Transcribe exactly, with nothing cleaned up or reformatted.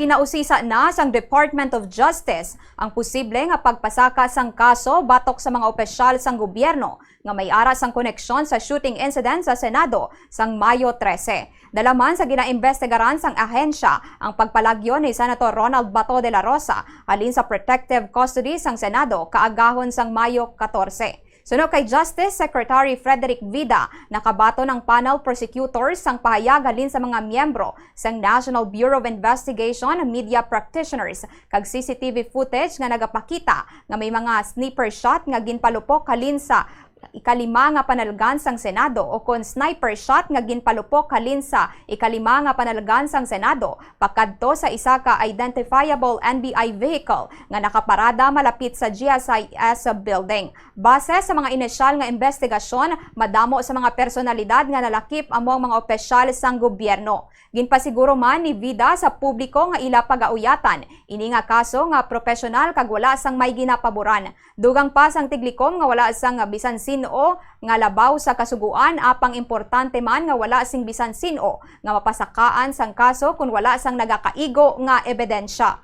Pinausisa na sang Department of Justice ang posible nga pagpasaka sang kaso batok sa mga opisyal sang gobyerno nga may ara sang koneksyon sa shooting incident sa Senado sang Mayo trese. Dala man sa ginaimbestigaran sang ahensya ang pagpalagyo ni Senator Ronald Bato de la Rosa halin sa protective custody sang Senado kaagahon sang Mayo katorse. Suno kay Justice Secretary Frederick Vida, nakabaton ang panel prosecutors sang pahayag halin sa mga miyembro sang National Bureau of Investigation, media practitioners, kag C C T V footage nga nagapakita nga may mga sniper shot nga ginpalupok halin sa ikalima nga panalgan sang Senado, o kon sniper shot nga ginpalupok halin sa ikalima nga panalgan sang Senado pakadto sa isa ka identifiable N B I vehicle nga nakaparada malapit sa G S I S building. Base sa mga inisyal nga imbestigasyon, madamo sa mga personalidad nga nalakip amo ang mga opisyal sang gobyerno. Ginpasiguro man ni Vida sa publiko nga ila pagauyatan ini nga kaso nga propesyonal kag wala sang may ginapaboran. Dugang pa sang tiglikom nga wala sang bisan sin-o nga labaw sa kasugoan, apang importante man nga wala sing bisan sin-o nga mapasakaan sang kaso kon wala sang nagakaigo nga ebidensya.